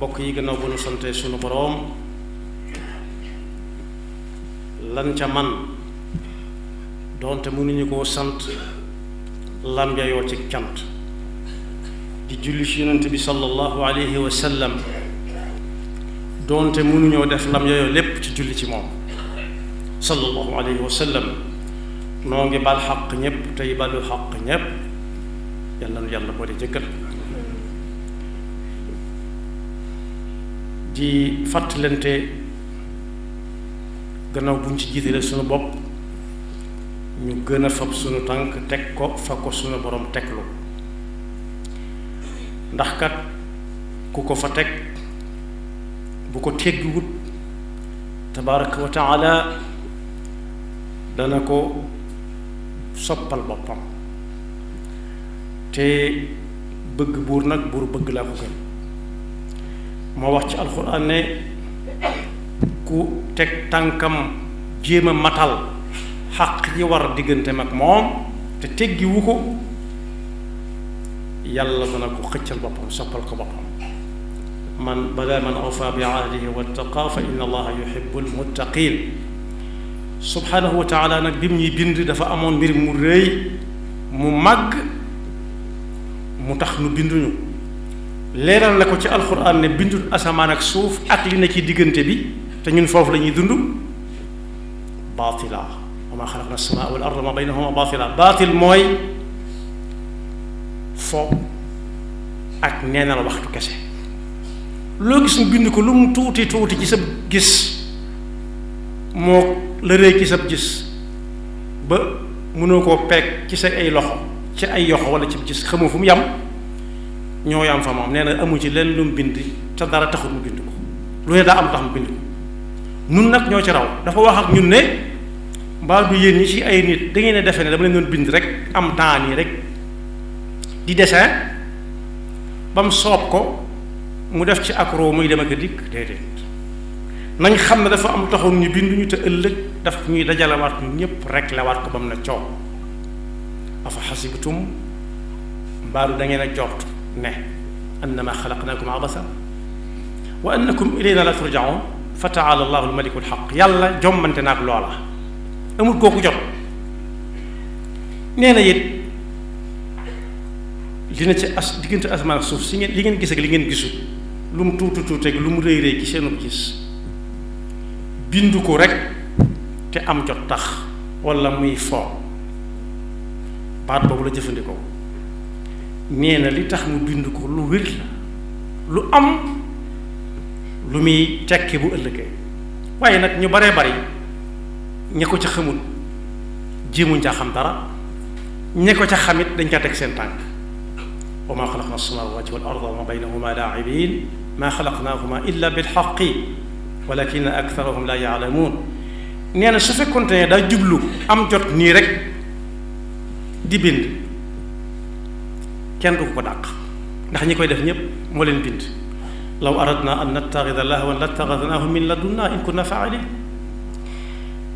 bokk yi gannaaw bu nu sante sunu boroom lan ca man doonte mënuñu koo sant lam yayoo ci cant di julli ci yonent bi sallallahu alayhi wa sallam doonte mënuñoo def lam yayoo lépp ci julli ci moom sallallahu alayhi wa sallam noo ngi bal xaq ñépp tey balu xaq ñépp yàlla nu yàlla boole jëkkal di fàttalante gannaaw buñ ci jiitale sunu bopp ñu gën a fab sunu tànk teg ko fa ko sunu borom teglu ndax kat ku ko fa teg bu ko teggiwut tabaraka wa taala dana ko soppal boppam te bëgg buur nag buur bëgg laa ko gën moo wax ci alxuraan ne ku teg tànkam jéem a matal xaq yi war digganteem ak moom te teggiwu ko yàlla dana ko xëccal boppam soppal ko boppam man bada man awfa bi ahdihi wattaqa fa inna allaha yuhibbul muttaqin subhanahu wa taala nag bi mu ñuy bind dafa amoon mbir mu rëy mu màgg mu tax nu binduñu leeral na ko ci alxuraan ne bindul asamaan ak suuf ak li ne ci diggante bi te ñun foofu la ñuy dund baatila wa maa xalaqna as-samaa wal arda ma baynahuma baatila baatil mooy fo ak neenal waxtu kese loo gis mu bind ko lu mu tuuti tuuti ci sa gis moo la rëy ci sa gis ba mënoo koo peeg ci sa ay loxo ci ay yoxo wala ci gis xamoo fu mu yam ñoo yam fa moom nee na amu ci leen lu mu bind te dara taxul mu bind ko lu ne daa am tax mu bind ko nun nag ñoo ci raw dafa wax ak ñun ne mbaa du yéen ñi ci ay nit da ngeen a defe ne dama leen doon bind rek am temps nii rek di dessin ba mu soob ko mu def ci accro muy dem ak a dikk déedéet nañ xam ne dafa am taxoon ñu bind ñu te ëllëg daf ñuy dajalewaat ñu ñëpp rek lewaat ko ba mu ne coow afa xasibtum mbaaru da ngeen a jort ne annama xalaqnaakum abasa wa annakum ilayna la turjaun fa taala allahu almaliku alxaq yàlla jommante naag loola amul kooku jot nee na it li na ci diggante asamaan ak suuf si ngeen li ngeen gis ak li ngeen gisul lu mu tuuti tuuti ak lu mu rëy rëy ci seenu gis bindu ko rek te am jot tax wala muy fo baat boobu la jëfandikoo nee na li tax mu bind ko lu wér la lu am lu muy tekki bu ëllëgee waaye nag ñu baree bari ña ko ca xamul jéemuñ ca xam dara ña ko ca xamit dañ ca teg seen tànk wa maa xalaqna as-samaawaati wal arda wa maa baynahuma laa'ibiin maa xalaqnaahuma illa bilxaqi walakin aktharahum laa ya'lamuun nee na su fekkoonte ne daa jublu am jot nii rek di bind kenn du ko dàq ndax ñi koy def ñépp moo leen bind law aradna an nattaxida lahwan lattaxadnaahu min ladunnaa in kunna faa'iliin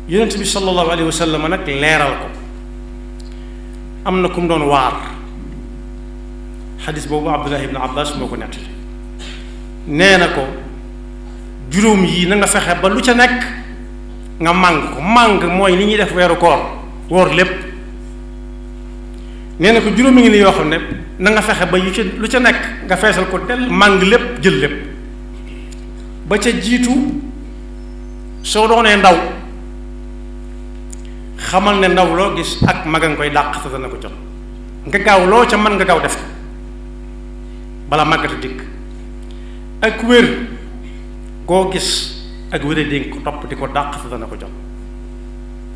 yonent bi sallallahu alayhi wa sallam nag leeral ko am na ku mu doon waar xadis boobu Abdullah ibn Abbas moo ko nettali nee na ko juróom yi na nga fexe ba lu ca nekk nga màng ko màng mooy li ñuy def weeru koor woor lépp nee na ko juróomi ngi ni yoo xam ne na nga fexe ba yu ca lu ca nekk nga feesal ko del màng lépp jël lépp ba ca jiitu soo doonee ndaw xamal ne ndaw loo gis ak mag a nga koy dàq te dana ko jot nga gaaw loo ca mën nga gaaw def ko bala màggata dikk ak wér koo gis ak wéree di ko topp di ko dàq te dana ko jot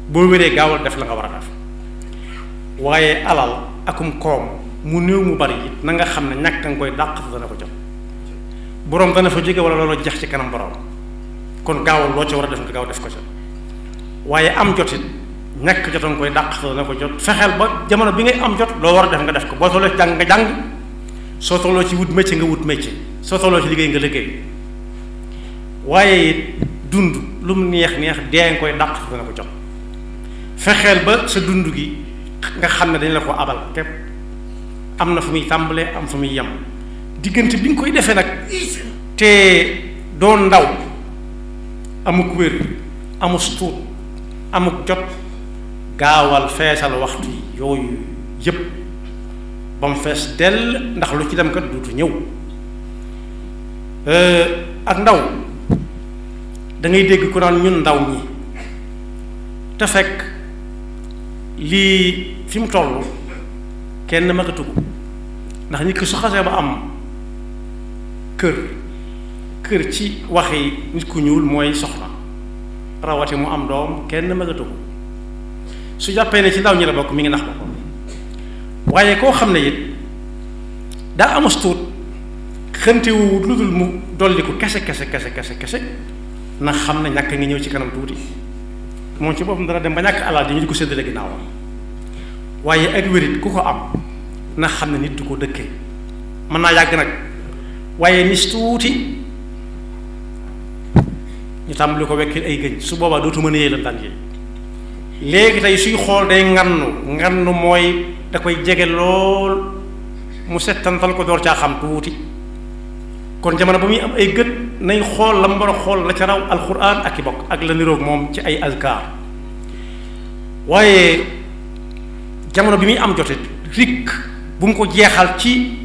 boo wéree gaawal def la nga war a def waaye alal akum koom mu néew mu bari it na nga xam ne ñàkk nga koy dàq te dana ko jot boroom dana fa jóge wala loolu jeex ci kanam boroom kon gaawal loo ca war a def nga gaaw def ko ca waaye am jotit ñàkk jot nga koy dàq te dana ko jot fexeel ba jamono bi ngay am jot loo war a def nga def ko boo tolloo ci jàng nga jàng soo tolloo ci wut métier nga wut métier soo tolloo ci liggéey nga liggéey waaye it dund lu mu neex neex dee nga koy dàq te dana ko jot fexeel ba sa dund gi nga xam ne dañ la ko abal képp am na fu muy tàmbalee am fu muy yem diggante bi nga koy defee nag te doon ndaw amuk wér amus tuut amuk jot gaawal feesal waxtu yooyu yépp ba mu fees dell ndax lu ci dem kat duutu ñëw ak ndaw da ngay dégg ku naan ñun ndaw ñi te fekk lii fi mu toll kenn magatu ko ndax nit ki su xasee ba am kër ci waxi nit ku ñuul mooy soxna rawati mu am doom kenn magatu ko su jàppee ne ci ndaw ñi la bokk mi ngi nax boppam waaye koo xam ne it daa amus tuut xëntewu lu dul mu dolli ko kese na xam ne ñàkk ngi ñëw ci kanam tuuti moom ci boppam dana dem ba ñàkk alal ñu di ko séddale ginnaawam waaye ak wérit ku ko am na xam ne nit du ko dëkkee mën naa yàgg nag waaye nis tuuti ñu tàmbali ko wekkil ay gëñ su boobaa dootu mën a yee la daan yi léegi tey suy xool day ngannu mooy da koy jege lool mu settantal ko door caa xam tuuti kon jamono ba muy am ay gët nañ xool la mu war a xool la ca raw alxuraan ak i bokk ak la niroog moom ci ay azkar waaye jamono bi muy am jote rik bu mu ko jeexal ci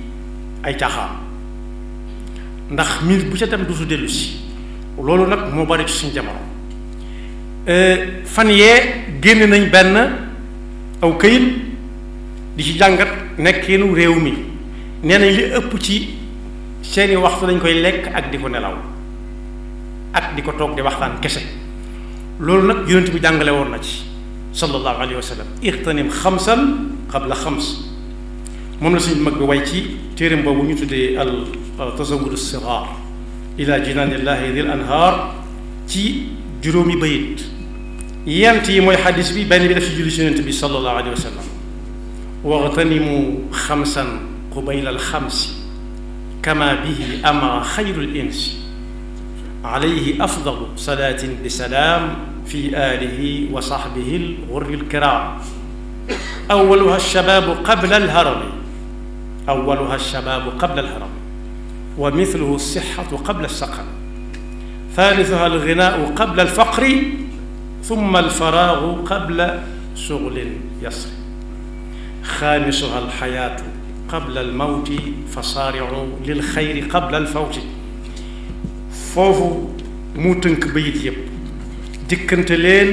ay caaxaan ndax minute bu ca dem du su dellu si loolu nag moo bari ci suñu jamono fan yee génn nañ benn aw këyit di ci jàngat nekkeenu réew mi nee nañ li ëpp ci seeni waxtu dañ koy lekk ak di ko nelaw ak di ko toog di waxtaan kese loolu nag yonent bi jàngale woon na ci sallallahu alayhi wa sallam ixtanim xamsan qabla xams moom la suñu mag bi way ci téereem boobu ñu tuddee al tasawwur as-sighar ila jinaanillahi dil anhaar ci juróomi bayit yent yi mooy xadis bi benn bi def ci julli si yonent bi sallallahu alayhi wa sallam waxtanimu xamsan qubayla alxamsi kama bihi amara xayrul insi alayhi afdalu salaatin bi salaam fi alihi wa saxbihi alxurri alkiraam awaluha alshabaabu qabla alharami wa mithluhu alsixatu qabla alsaqam thalithuha alghinaau qabla alfaqri thumma alfaraagu qabla shughulin yasri xaamisuha alxayaatu qabla almawti fa saaricu lil xayri qabla alfawti foofu mu tënk bayit yépp dikkante leen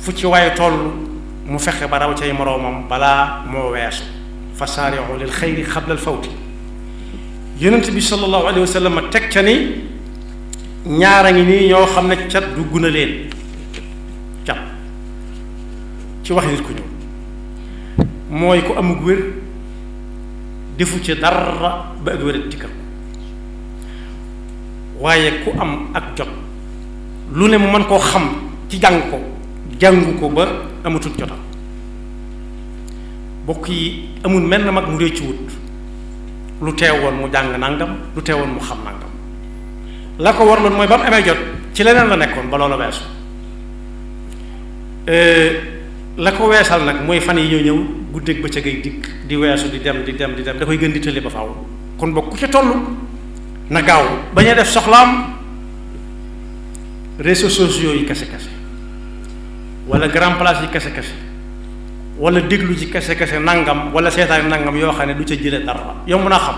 fu ci waaye toll mu fexe ba raw cay moroomam balaa moo weesu fa saaricu lil xayri qabla alfawti yonent bi sallallahu alayhi wa sallam teg ca ni ñaara ngi nii ñoo xam ne cat dugg na leen cat ci wax nit ku ñëw mooy ku amug wér defu ci dara ba ak wér dikkal waaye ku am ak jot lu ne mu mën koo xam ci jàngu ko ba amatul jotam bokk yi amul mel na mag mu réccu wut lu teewoon mu jàng nangam lu teewoon mu xam nangam la ko warloon mooy ba mu amee jot ci leneen la nekkoon ba loola weesu la ko weesal nag mooy fan yi ñoo ñëw guddeeg bëccëg ay dikk di weesu di dem da koy gën di tële ba faaw kon bokk ku ca toll na gaaw bañ a def soxlaam réseaux sociaux yi kese wala grand place yi kese wala déglu ci kese nangam wala seetaan nangam yoo xam ne du ca jële dara yomb naa xam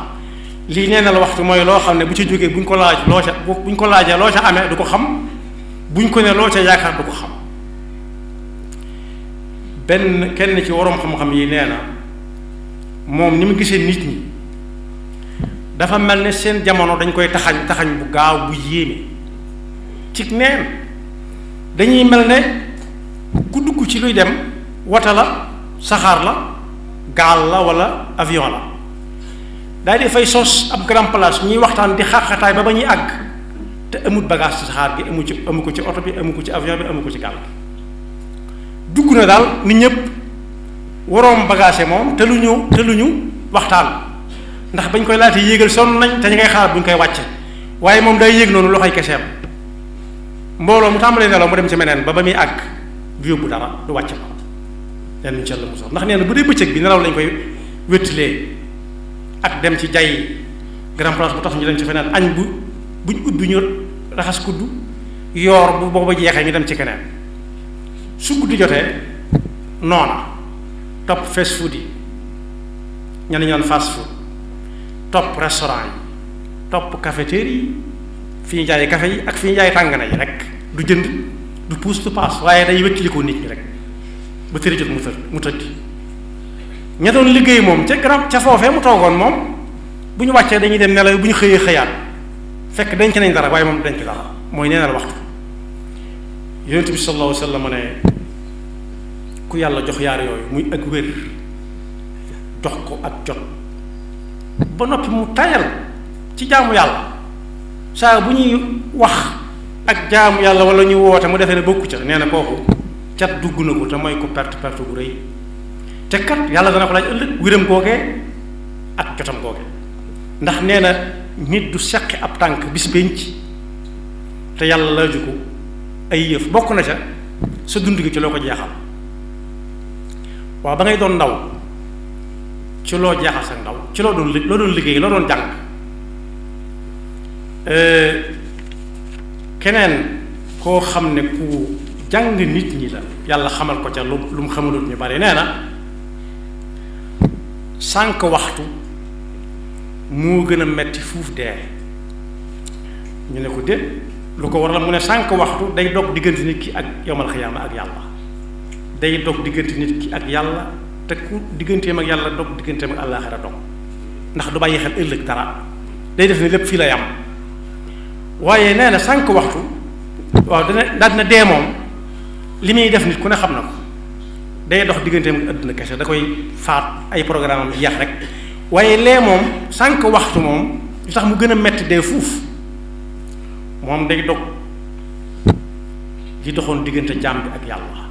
lii nee na la waxtu mooy loo xam ne bu ca jógee buñ ko laajee loo ca amee du ko xam buñ ko ne loo ca yaakaar du ko xam kenn ci waroom xam-xam yi nee na moom ni mu gisee nit ñi dafa mel ne seen jamono dañ koy taxañ bu gaaw bu yéeme ci neen dañuy mel ne ku dugg ci luy dem wata la saxaar la gaal la wala avion la daal di fay sos ab grand place ñuy waxtaan di xaaxataay ba ñuy àgg te amut bagage ci saxaar gi amu ko ci oto bi amu ko ci avion bi amu ko ci gaal gi dugg na daal nit ñëpp waroom bagage moom te lu ñu waxtaan ndax bañ koy laata yéegal sonn nañ te ñu ngay xaar bu ñu koy wàcce waaye moom day yéeg noonu loxoy keseem mbooloo mu tàmbalee nelaw mu dem ci meneen ba muy àgg du yóbbu dara du wàcce ko lenn incha allah mu sox ndax nee na bu dee bëccëg bi nelaw lañ koy wéttalee ak dem ci jay grand place bu tax ñu dem ci feneen añ buñ ubbi ñu raxas kuddu yoor bu booba jeexee ñu dem ci keneen su guddi jotee noona topp fast food yi ñenn ñi naan fast food topp restaurant yi topp cafetière yi fi ñu jaayee café yi ak fi ñu jaayee tàng na yi rek du jënd du puus du paas waaye day wéttilikoo nit ñi rek ba tëri jot mu tëddi ña doon liggéey moom ca foofee mu toogoon moom bu ñu wàccee dañuy dem nelaw bu ñu xëyee xëyaat fekk denc nañ dara waaye moom denc dara mooy neenal waxtu yonent bi sallallahu alayhi wa sallam ne ku yàlla jox yaar yooyu muy ak wér jox ko ak jot ba noppi mu tayal ci jaamu yàlla saa bu ñuy wax ak jaamu yàlla wala ñu woote mu defee ne bokku ca nee na kooku cat dugg na ko te mooy ko perte bu rëy te kat yàlla dana ko laaj ëllëg wéram googee ak jotam googee ndax nee na nit du seqi ab tànk bis pénc te yàlla laaju ko ay yëf bokk na ca sa dund gi ci loo ko jeexal waaw ba ngay doon ndaw ci loo jeexal sa ndaw ci loo doon liggéey loo doon jàng keneen koo xam ne ku jàng nit ñi la yàlla xamal ko ca lu mu xamalut ñu bari nee na sànq waxtu moo gën a metti fuuf dee ñu ne ko déet lu ko waral mu ne sànq waxtu day dog diggante nit ki ak yowmal xiyaama ak yàlla day dog diggante nit ki ak yàlla te ku digganteem ak yàlla dog digganteem ak àllaaxira dog ndax du bàyyi xel ëllëg dara day def ne lépp fii lay am waaye nee na sànq waxtu waaw dina dee moom li muy def nit ku ne xam na ko day dox digganteem ak àdduna kese da koy faat ay programme am jeex rek waaye lee moom sànq waxtu moom li tax mu gën a metti dee fuuf moom day dog di doxoon diggante jaam bi ak yàlla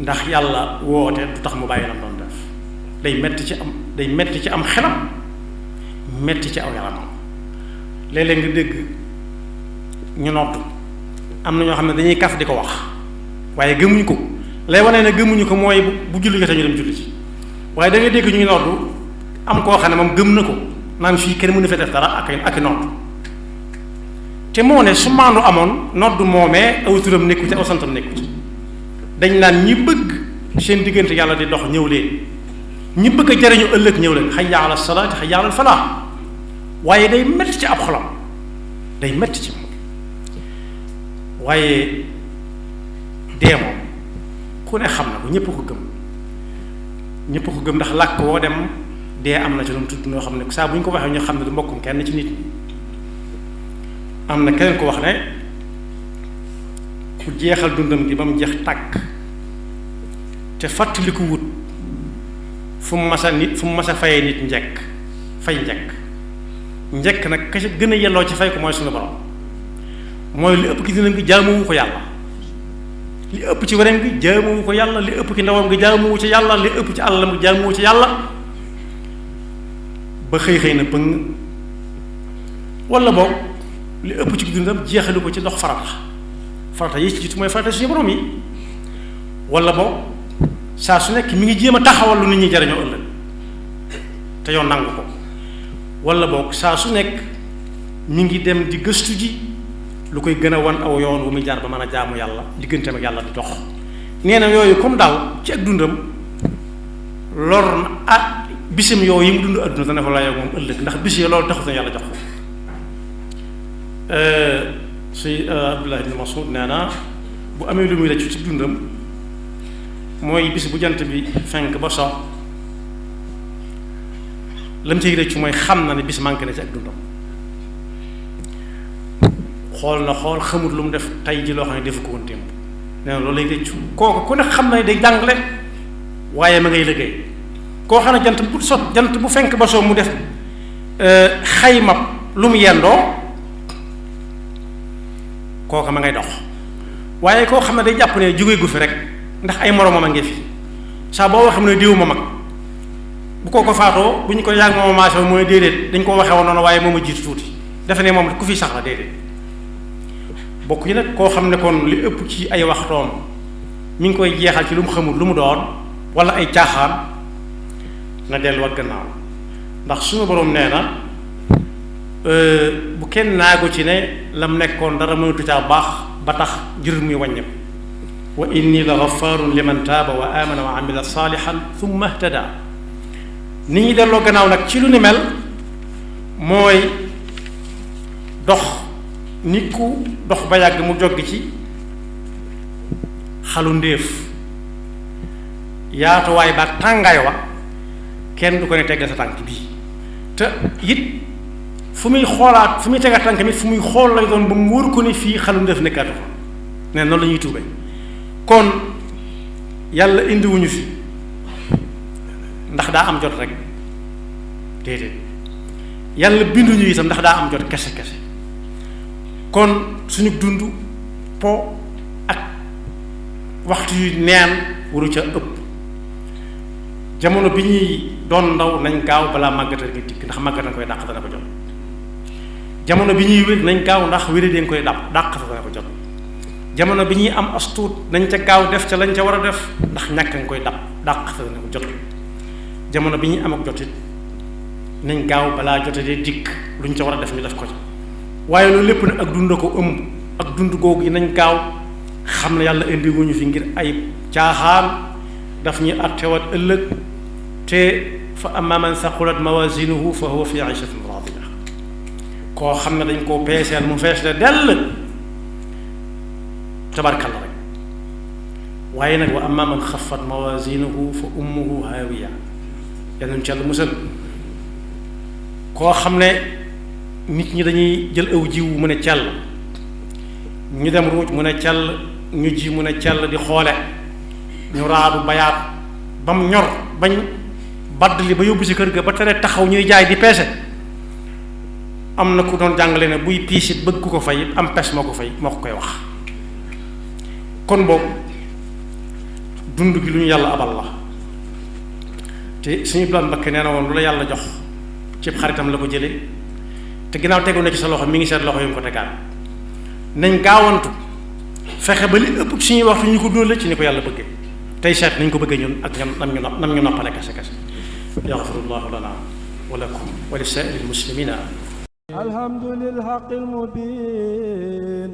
ndax yàlla woote du tax mu bàyyi lam doon def day metti ci am xelam metti ci aw yaramam léeg-léeg nga dégg ñu nodd am na ñoo xam ne dañuy kaf di ko wax waaye gëmuñu ko lay wane ne gëmuñu ko mooy bu julli jotee ñu dem julli ci waaye da ngay dégg ñu ngi nodd am koo xam ne moom gëm na ko naan fii kenn mënu fa def dara ak nodd te moo ne su maandu amoon nodd moomee aw turam nekku ci aw santam nekku ci dañ naan ñi bëgg seen diggante yàlla di dox ñëw leen ñi bëgg a jariñu ëllëg ñëw leen hayya ala salaati hayya ala falaa waaye day metti ci ab xolam day metti ci moom waaye dee moom ku ne xam na ko ñépp ko gëm ndax làkk woo dem dee am na ci lu mu tudd noo xam ne saa bu ñu ko waxee ñu xam ne du mbokkum kenn ci nit ñi am na keneen ko wax ne ku jeexal dundam gi ba mu jeex tàkk te fàttaliku wut fu mu mas a fayee nit njekk fay njekk nag ka ci gën a yelloo ci fay ko mooy suñu borom mooy li ëpp ci dundam gi jaamuwu ko yàlla li ëpp ci weneen gi jaamuwu ko yàlla li ëpp ci ndawam gi jaamuwu ci yàlla li ëpp ci àllam gi jaamuwu ci yàlla ba xëy na pëng wala boog li ëpp ci dundam jeexalu ko ci dox farata yi ci jiitu mooy farata suñu borom yi wala boog saa su nekk mi ngi jéem a taxawal lu nit ñi jariñoo ëllëg te yoon nangu ko wala boog saa su nekk mi ngi dem di gëstu ji lu koy gën a wan aw yoon wu muy jaar ba mën a jaamu yàlla digganteem ak yàlla di dox nee na yooyu comme daal ci ak dundam lor na bisam yooyu yi mu dund adduna dana ko layoo moom ëllëg ndax bis yi loolu taxut na yàlla jox ko si Abdullah ibn Mas'ud nee na bu amee lu muy rëccu ci dundam mooy bis bu jant bi fenk ba so lam ciy rëccu mooy xam na ne bis manqué na ci ak dundam xool xamut lu mu def tey ji loo xam ne defu ko woon démb nee na loolu lay rëccu kooku ku ne xam na ne day jàngale waaye ma ngay liggéey koo xam ne jant bu fenk ba so mu def xaymab lu mu yendoo kooka ma ngay dox waaye koo xam ne day jàpp ne jóge gu fi rek ndax ay moromam a ngi fi saa boo waxee mu ne diw ma mag bu ko faatoo bu ñu ko yàgg mooma maase mooy déedéet dañ ko waxee woon noonu waaye moom a jiitu tuuti defe ne moom ku fi sax la déedéet bokk yi nag koo xam ne kon li ëpp ci ay waxtoom mi ngi koy jeexal ci lu mu xamul lu mu doon wala ay caaxaan na delluwaat gannaaw ndax suñu borom nee na bu kenn naagu ci ne lam nekkoon dara mënatu caa baax ba tax jër muy wàññeeku wa inni la ghafarun liman taaba wa amana wa amila salihan thumma ihtada ni ñi delloo gannaaw nag ci lu ni mel mooy dox nit ku dox ba yàgg mu joggi ci xalu ndéef yaatuwaay ba tàngaay wa kenn du ko ne teggal sa tànk bii te it fu muy xoolaat fu muy tegaat tànk mi fu muy xool lay doon ba mu wóor ko ni fii xalu ndéef nekkaatu ko ne noonu la ñuy tuube kon yàlla indiwuñu fi ndax daa am jot rek déedéet yàlla binduñu itam ndax daa am jot kese kese kon suñu dund po ak waxtu yu neen waru ca ëpp jamono bi ñuy doon ndaw nañ gaaw balaa màggata nga dikk ndax màggata koy dàq dana ko jot jamono bi ñuy wér nañ gaaw ndax wéri dañ koy dàq dana ko jot jamono bi ñuy am astuut nañ ca gaaw def ca lañ ca war a def ndax ñàkk nga koy dàq dana ko jot jamono bi ñuy am ak jotit nañ gaaw balaa jote dee dikk luñ ca war a def ñu def ko ca waaye loolu lépp nag ak dund ko ëmb ak dund googu yi nañ gaaw xam ne yàlla indi wuñu fi ngir ay caaxaan daf ñuy attewaat ëllëg te fa amma man saqulat mawazinuhu fa huwa fi ishatin radiya koo xam ne dañ koo peeseel mu fees la dell tabarkalla rek waaye nag wa amma man xaffat mawazinuhu fa ummuhu haawiya yal ci yàlla musal koo xam ne nit ñi dañuy jël aw jiw mu ne cell ñu dem ruuj mu ne cell ñu ji mu ne cell di xoole ñu raadu bayaat ba mu ñor bañ badd li ba yóbbu si kër ga ba tere taxaw ñuy jaay di peese am na ku doon jàngale ne buy piisit bëgg ku ko fay am pes moo ko fay moo ko koy wax kon boobu dund gi lu ñu yàlla abal la te suñu plan Mbakke nee na woon lu la yàlla jox cib xaritam la ko jële te ginnaaw tegu na ci sa loxo mi ngi seet loxo yu mu ko tegaat nañ gaawantu fexe ba li ëpp suñuy waxtu ñu ko dundal ci ni ko yàlla bëggee tey seet nañ ko bëggee ñun ak nam ñu noppale kese kese yaxfirullahu lana wa lakum wa li saa'iril muslimina alhamdulil haqqil mubin